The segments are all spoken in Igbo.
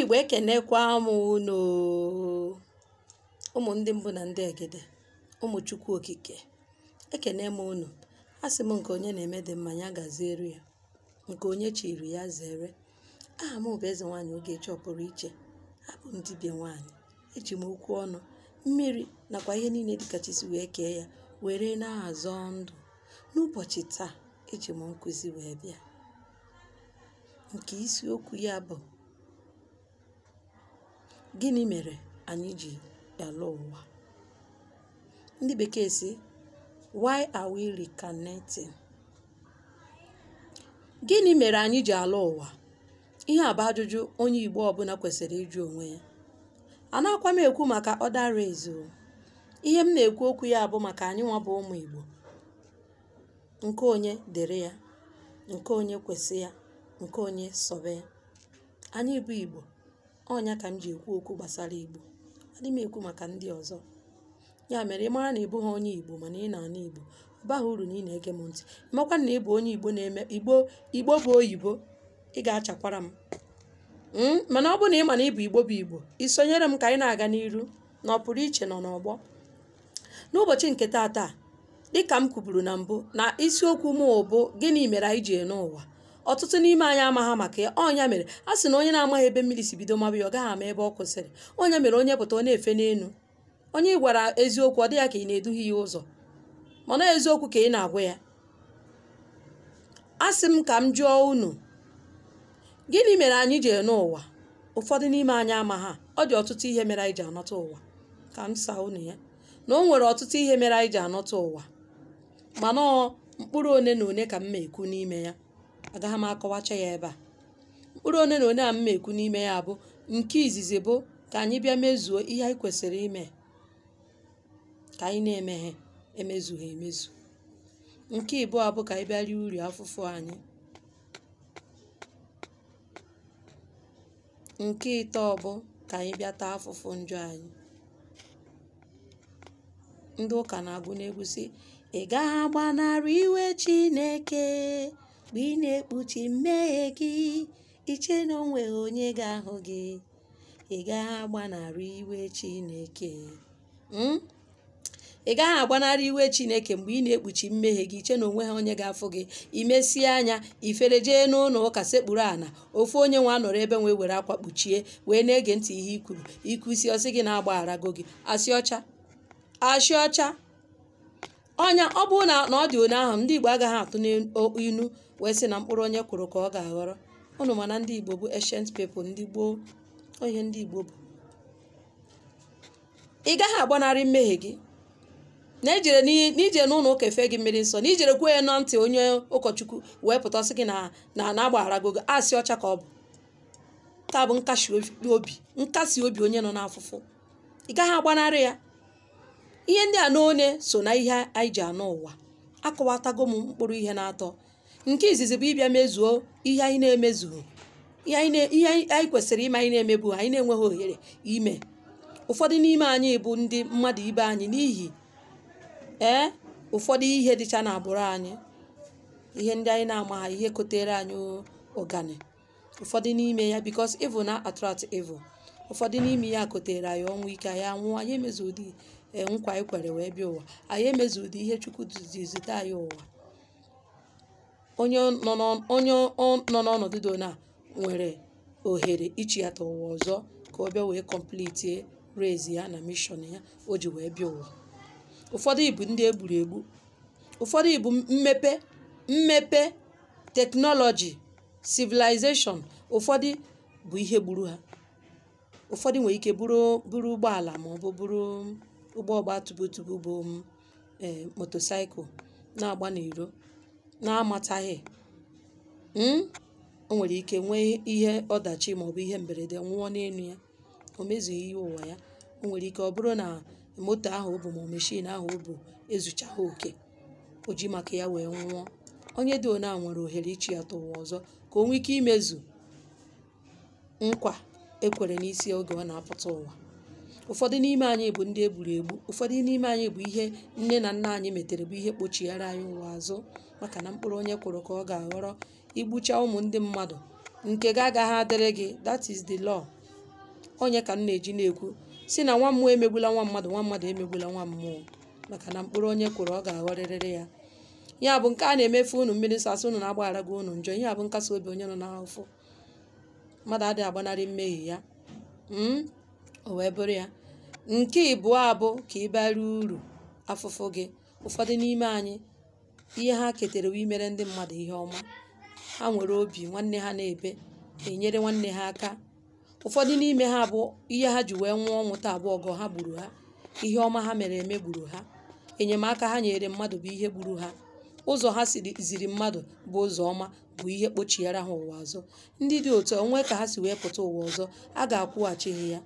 Igbo ekenekwa m unu, ụmụ ndị mbụ na ndị egede, ụmụ Chukwu okike, ekene m unu. Asị m nke onye na-eme dị mma ya gaziere ya, nke onye chiri ya zere. Aha m bụ Eze Nwaanyị Ogechi Ọpụrụ Iche. Abụ m dibịa nwaanyị. Eji m okwu ọnụ, mmiri nakwa ihe niile dịka chi si wee kee ya were na-azọ ndụ. N'ụbọchị taa, eji m nkụzi wee bịa, nke isiokwu ya bụ gịnị mere anyị ji alọ ụwa? Ndị bekee si, why are we reincarnating? Gịnị mere anyị ji alọ ụwa? Ihe a bụ ajụjụ onye Igbo ọbụla kwesịrị ịjụ onwe ya. Anakwa m ekwu maka other race o. Ihe m na-ekwu okwu ya bụ maka anyị nwa bụ ụmụ Igbo. Nke onye dịrị ya, nke onye kwesị ya, nke onye sobe ya. Anyị bụ Igbo. Ọnya ka m ji ekwu okwu gbasara Igbo. Adị m ekwu maka ndị ọzọ. Ya mere ị mara na ị bụghị onye Igbo mana ị na-anụ Igbo, ọ baghị uru na ị na-ege m ntị. Ị makwa na ị bụ onye Igbo na-eme Igbo, Igbo bụ oyibo, ị ga-achakwara m. Mana ọ bụrụ na ị ma na ị bụ Igbo bụ Igbo, ị sonyere m ka anyị na-aga n'iru na ọ pụrụ iche nọ n'ọgbọ. N'ụbọchị nke taata, dịka m kwuburu na mbụ, na isiokwu m bụ gịnị mere anyị ji ene ụwa? Ọtụtụ n'ime anyị amaghị maka ya. Ọnya mere a sị na onye na-amaghị ebe mmiri si bido maba ya, ọ gaghị ama ebe ọ kwụsịrị. Onye mere onye pụta ọ na-efe n'elu. Onye ị gwara eziokwu ọ dị ya ka ị na-eduhie ya ụzọ, mana eziokwu ka ị na-agwa ya. A sị m ka m jụọ unu, gịnị mere anyị ji ene ụwa? Ụfọdụ n'ime anyị amaghị. Ọ dị ọtụtụ ihe mere anyị ji anọta ụwa. Ka m saa unu ya na o nwere ọtụtụ ihe mere anyị ji anọta ụwa, mana ọ mkpụrụ one na one ka m ma ekwu n'ime ya. Agaghị m akọwacha ya ebe a. Mkpụrụ one na one a m ma ekwu n'ime ya bụ nke izizi bụ ka anyị bịa mezuo ihe anyị kwesịrị ime, ka anyị na-emeghe emezughị emezu. Nke ịbụọ bụ ka anyị bịa rie uri afụfụ anyị. Nke ịtọ bụ ka anyị bịa taa afụfụ njọ anyị. Ndị ụka na-agụ n'egwu sị, ị gaghị agbanarị iwe Chineke mgbe ị na-ekpuchi mmehie gị, iche na o nweghị onye ga-ahụ gị. Ị gaghị agbanarị iwe Chineke. Ị gaghị agbanarị iwe Chineke mgbe ị na-ekpuchi mmehie gị, iche na onwe ha onye ga-afụ gị. Imesie anya ifere jee n'ụlọ ụka sekpuru ana, ofu onye nwa nọrọ ebe nwee were akwa kpuchie wee na-ege ntị ihe i kwuru. Ikwusi ọsị gị na-agbagharago gị. Asị ọcha, asị ọcha. Ọnya ọ bụrụ na ọ dị one ahụ, ndị Igbo agaghị atụ n'inu wee sị na mkpụrụ onye kwuru ka ọ ga-aghọrọ. Unu mana ndị Igbo bụ ancient people, ndị gboo, ihe ndị Igbo bụ. Ị gaghị agbanarị mmehie gị na ijere n'ije n'ụlọ ụka efe gị mmiri nsọ, na ijere kwuo ya na ntị onye ụkọchukwu wee pụta sị gị na na-agbagharago gị. Asị ọcha ka ọ bụ. Taa bụ nkasi obi, nkasi obi onye nọ n'afụfụ. Ị gaghị agbanarị ya. Ihe ndị a n'one so na ihe anyị ji anụ ụwa. Akọwatago m mkpụrụ ihe na-atọ. Nke izizi bụ ịbịa mezuo ihe anyị na-emezughị, ihe anyị kwesịrị ime anyị na-emebu, anyị na-enweghị ohere ime. Ụfọdụ n'ime anyị bụ ndị mmadụ ibe anyị n'ihi ụfọdụ ihe dịcha n'agbụrụ anyị, ihe ndị anyị na-amaghị, ihe kotere anyị ụgani. Ụfọdụ n'ime ya because evil na attract evil. Ụfọdụ n'ime ya kotere anyị ọnwụ ike, anyị anwụọ, anyị emezu ụdị nkwa anyị kwere wee bịa ụwa, anyị emezu ụdị ihe Chukwu zite anyị ụwa. Onye nọ n'ọnọdụ dị na nwere ohere ichighata ụwa ọzọ ka ọ bịa wee complete race ya na mission ya o ji wee bịa ụwa. Ụfọdụ bụ ndị egburu egbu, ụfọdụ bụ mmepe teknọlọji, civilization, ụfọdụ bụ ihe gburu ha. Ụfọdụ nwere ike bụrụ ụgbọala ma ọ bụ bụrụ ụgbọ ọgba tubutubu bụ motosaịkụl na-agba n'iro na-amataghị. O nwere ike nwee ihe ọdachi ma ọ bụ ihe mberede nwụọ n'elu ya, o mezughị ihe ụwa ya. O nwere ike ọ bụrụ na moto ahụ bụ ma meshin ahụ bụ ezuchaghị oke, o ji maka ya wee nwụọ. Onye dị one a nwere ohere ichighata ụwa ọzọ ka o nwee ike imezu nkwa ekwere n'isi oge ọ na-apụta ụwa. Ụfọdụ n'ime anyị bụ ndị egburu egbu, ụfọdụ n'ime anyị bụ ihe nne na nna anyị metere bụ ihe kpochighara anyị ụwa azụ, maka na mkpụrụ onye kwuru ka ọ ga-aghọrọ. Igbucha ụmụ ndị mmadụ nke gị agaghị adịrị gị. That is the law. Onye ka m na-eji na-ekwu si na nwa mmụọ emegbula nwa mmadụ, nwa mmadụ emegbula nwa mmụọ, maka na mkpụrụ onye kwuru ọ ga-aghọrịrị ya. Ya bụ nke a na-emefu unu mmiri nsọ, asị unu na-agbaghara gị unu njọ. Ihe a bụ nkasi obi onye nọ n'afọ. Mmadụ adịghị agbanarị mmehie ya. O wee bụrụ ya. Nke ịbụọ abụ ka ị bara uru afụfụ gị. Ụfọdụ n'ime anyị ihe ha ketere bụ imere ndị mmadụ ihe ọma. Ha nwere obi nwanne ha na-ebe, enyere nwanne ha aka. Ụfọdụ n'ime ha bụ ihe ha ji wee nwụọ ọnwụ taa bụ ọgọ ha gburu ha, ihe ọma ha mere eme gburu ha, enyemaka ha nyere mmadụ bụ ihe gburu ha, ụzọ ha ziri mmadụ bụ ụzọ ọma bụ ihe kpochiara ha ụwa ọzọ. Ndị dị otu onwe ka ha si wee pụta ụwa ọzọ, a ga-akwụghachi ha ya.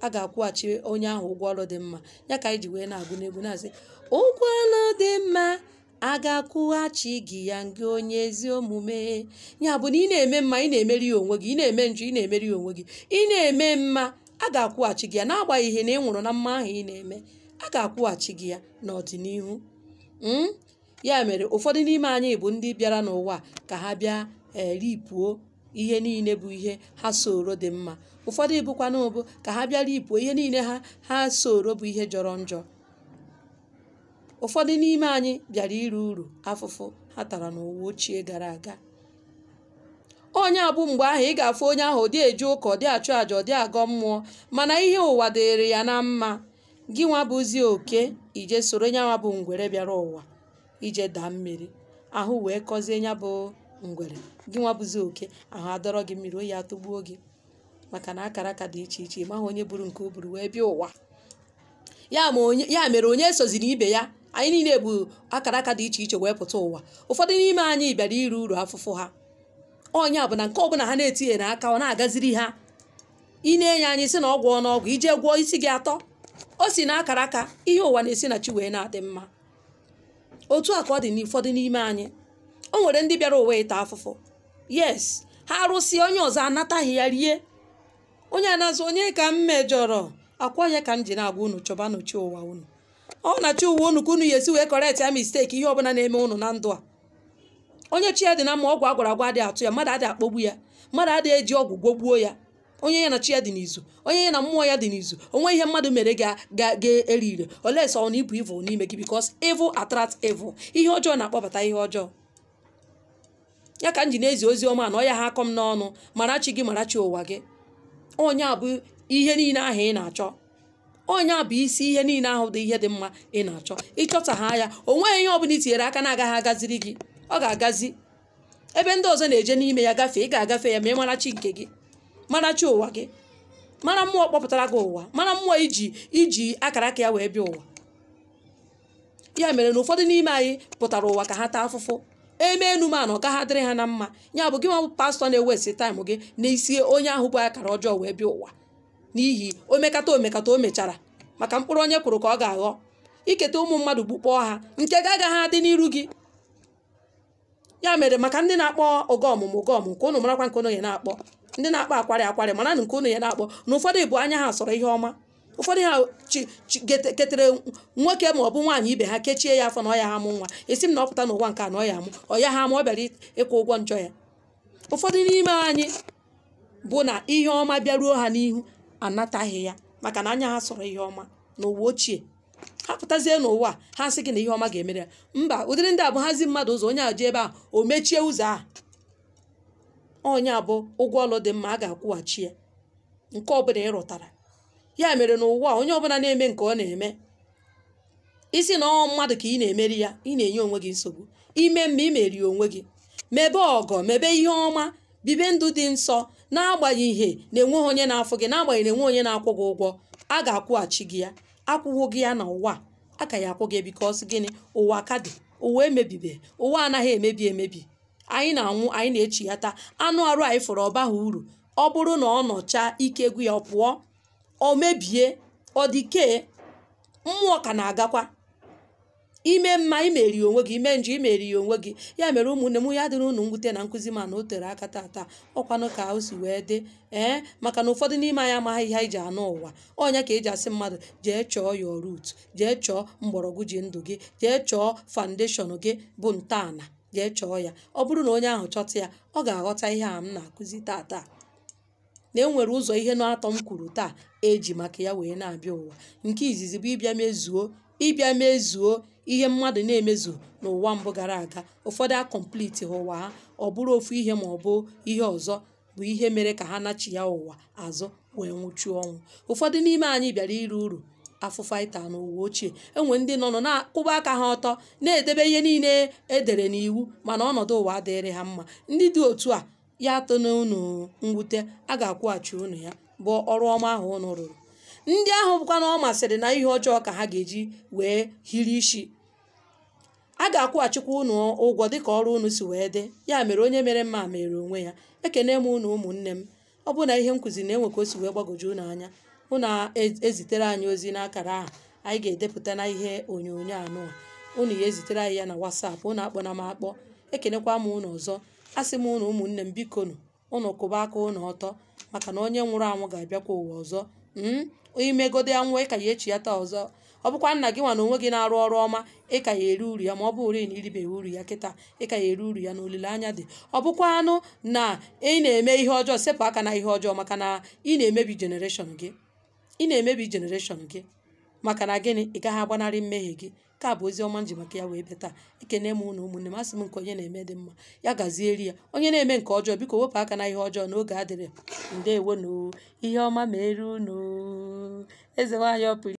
A ga-akwụghachi onye ahụ ụgwọ ọrụ dị mma. Ya ka anyị ji wee na-agụ n'egwu na-asị, ụgwọ ọrụ dị mma a ga-akwụghachi gị ya, ngị onye ezi omume. Ya bụ na ị na-eme mma, ị na-emeri ya onwe gị, ị na-eme njọ, ị na-emeri ya onwe gị. Ị na-eme mma, a ga-akwụghachi gị ya, n'agbanyeghị na ị nwụrụ na mma ahụ ị na-eme, a ga-akwụghachi gị ya n'ọdịnihu. Ya mere ụfọdụ n'ime anyị bụ ndị bịara n'ụwa ka ha bịa ripuo ihe niile bụ ihe ha soro dị mma. Ụfọdụ bụkwanụ bụ ka ha bịa ripuo ihe niile ha soro bụ ihe jọrọ njọ. Ụfọdụ n'ime anyị bịara iru uru afụfụ ha tara n'ụwa ochie gara aga. Onye abụ mgbe ahụ ị ga-afụ onye ahụ ọ dị eje ụka, ọ dị achụ àjà, ọ dị agọ mmụọ, mana ihe ụwa dịrị ya na mma. Gị nwa bụzi oke ije soro nya nwa bụ ngwere bịara ụwa ije daa mmiri, ahụ wee kọzie nya bụ ngwere. Gị nwa bụzi oke, ahụ adọrọ gị mmiri, oyi atụgbuo gị, maka na akara aka dị iche iche, ịmaghị onye buru nke o buru wee bịa ụwa. Ya mere onye soziri ibe ya. Anyị niile bụ akara aka dị iche iche wee pụta ụwa. Ụfọdụ n'ime anyị bịara iru uru afụfụ ha. Onye a bụ na nke ọbụla ha na-etinye n'aka ọ na-agaziri ha. Ị na-enye anyị sị na ọgwụ ọnụọgwụ, ije gwọọ isi gị atọ. O si na akara aka ihe ụwa na-esi na chi wee na-adị mma. Otu a ka ọ dị n'ụfọdụ n'ime anyị. O nwere ndị bịara ụwa ịta afụfụ. Yes, ha arụsị onye ọzọ anataghị ya rie. Onye anazụ onye ka m mejọrọ, akwa ya ka m ji na-agwa unu chọba n'uchi ụwa unu. Ọ na-achọ uwe unu ka unu ya esi wee correct ya mistake ihe ọbụla na-eme unu na ndụ a. Onye chi ya dị na mma, ọgwụ agwara agwa adịghị atụ ya, mmadụ adịghị akpọgbu ya, mmadụ adịghị eji ọgwụ gwọgbuo ya. Onye ya na chi ya dị n'izu, onye ya na mmụọ ya dị n'izu, onwe ihe mmadụ mere ga-eri ire. Olee sọ na ibu evil n'ime gị, because evil attract evil. Ihe ọjọọ na-akpọbata ihe ọjọọ. Ya ka m ji na-ezi ozi ọma na ọ ya ha akọ m n'ọnụ, mara chi gị, mara chi ụwa gị. Onye a bụ ihe niile ahụ ị na-achọ. Onye a bụ isi ihe niile ahụ dị ihe dị mma ị na-achọ. Ịchọta ha ya, o nweghị ihe ọbụla i tinyere aka na-agaghị agaziri gị. Ọ ga-agazi. Ebe ndị ọzọ na-eje n'ime ya gafee, ị ga-agafe ya ma ị mara chi nke gị, mara chi ụwa gị, mara mmụọ kpọpụtara gị ụwa, mara mmụọ iji akara aka ya wee bịa ụwa. Ya mere na ụfọdụ n'ime anyị pụtara ụwa ka ha taa afụfụ. Eme enu ma na ọ gaghị adịrị ha na mma. Ya bụ gị nwa bụ pastọ na-ewesi time gị n'isi onye ahụ bụ akara ọjọọ wee bịa ụwa. N'ihi omekata omekata o mechara, maka mkpụrụ onye kwuru ka ọ ga-aghọ. Iketa ụmụ mmadụ gbukpọọ ha, nke gị agaghị adị n'iru gị. Ya mere maka ndị na-akpọ oge ọmụmụ oge ọmụmụ, ka unu marakwa nke unu ya na-akpọ. Ndị na-akpọ akwarị akwarị, mara nke unu ya na-akpọ. Na ụfọdụ bụ anya ha sọrọ ihe ọma. Ụfọdụ ha ketere nwoke ma ọ bụ nwaanyị ibe ha kechie ya afọ na ọ ya ha amụ nwa. Esi m na ọ pụta n'ụwa nke a na ọ ya amụ, ọ ya ha amụ, ọ bịara ịkwụ ụgwọ njọ ya. Ụfọdụ n'ime anyị bụ na ihe ọma bịaruo ha n'ihu anataghị ya, maka na anya ha sọrọ ihe ọma n'ụwa ochie. Ha pụtazie n'ụwa ha sị gị na ihe ọma ga-emere ya. Mba, ụdịrị ndị a bụ hazi mmadụ ụzọ, onye a ji ebe a o mechie ụzọ ahụ. Onye a bụ ụgwọ ọlụ dị mma a ga-akwụghachi ya nke ọbụla ị rụtara. Ya mere n'ụwa onye ọbụla na-eme nke ọ na-eme, isi na ọ mmadụ ka ị na-emeri ya, ị na-enye onwe gị nsogbu. Ime mma imeri onwe gị. Mebe ọgọ, mebe ihe ọma, bibe ndụ dị nsọ, n'agbanyeghị na enweghị onye na-afụ gị, n'agbanyeghị na enweghị onye na-akwụ gị ụgwọ, a ga-akwụghachi gị ya. Akwụghị gị ya n'ụwa, a ka ya akwụ gị, because gịnị? Ụwa ka dị, ụwa emebibe, ụwa anaghị emebi emebi. Anyị na-anwụ, anyị na-echighata. Anụ arụ anyị fọrọ ọbaghị uru. Ọ bụrụ na ọ nọchaa ike egwu ya ọ pụọ, ọ mebie, ọ dịkee, mmụọ ka na-agakwa. Ime mma imeri onwe gị, ime njọ imeri ya onwe gị. Ya mere ụmụnne m, ya dịrị unu mwute na nkụzi ma na o tere aka tata, ọkwanụ ka o si wee dị. Maka na ụfọdụ n'ime anyị amaghị ihe anyị ji anụ ụwa. Ọnya ka eji asị mmadụ jee chọọ your root, jee chọọ mgbọrọgwụ ji ndụ gị, jee chọọ foundation gị bụ ntọala, jee chọọ ya. Ọ bụrụ na onye ahụ chọta ya, ọ ga-aghọta ihe a m na-akụzi tata. Na e nwere ụzọ ihe na-atọ m kwuru taa eji maka ya wee na-abịa ụwa. Nke izizi bụ ịbịa mezuo ihe mmadụ na-emezu n'ụwa mbụ gara aga. Ụfọdụ akọmpliti ha ụwa ha, ọ bụrụ ofu ihe ma ọ bụ ihe ọzọ bụ ihe mere ka ha nachi ya ụwa azụ wee nwụchuo ọnwụ. Ụfọdụ n'ime anyị bịara iru uru afụfụ anyị taa n'ụwa ochie. Enwe ndị nọ na-akwụba aka ha ọtọ na-edebe ihe niile edere n'iwu, mana ọnọdụ ụwa adịghịrị ha mma. Ndị dị otu a ya atụ n'unu mwute, a ga-akwụghachi unu ya bụ ọrụ ọma ahụ unu rụrụ. Ndị ahụ bụkwa na ọ masịrị na ihe ọjọọ ka ha ga-eji wee hiri isi, a ga-akwụghachikwa unu ụgwọ dịka ọrụ unu si wee dị. Ya mere onye mere mma mere onwe ya. Ekene m unu ụmụnne m. Ọ bụrụ na ihe m kụziri na-enwe ka o si wee gbagwoju unu anya, unu ezitere anyị ozi n'akara ahụ anyị ga-edepụta na ihe onyonyo anụ a. Unu ya ezitere anyị ya na WhatsApp, unu akpọ na m akpọ. Ekenekwa m unu ọzọ. Asị m unu ụmụnne m, bikonu unu kwụba aka unu ọtọ, maka na onye nwụrụ anwụ ga-abịakwa ụwa ọzọ. Imegode anwụ ịka ya echi ya taa ọzọ. Ọ bụkwa nna gị nwa na onwe gị na-arụ ọrụ ọma, ịka ya eri uru ya, ma ọ bụrụ na iribeghị uru ya kịta, ịka ya eri uru ya na olileanya dị. Ọ bụkwa anụ na ị na-eme ihe ọjọọ, sepụ aka na ihe ọjọọ, maka na ị na-emebi generation gị. Ị na-emebi generation gị maka na gịnị? Ị gaghị agbanarị mmehie gị. Ka bụ ozi ọma nji maka ya wee bịa taa. Ekene m unu ụmụnne m. Asị m nke onye na-eme dị mma ya gazieri ya. Onye na-eme nke ọjọọ, biko wepụ aka na ihe ọjọọ n'oge adịrị. Ndewonu. Ihe ọma mere unu. Eze nwaanyị ọpụrụ.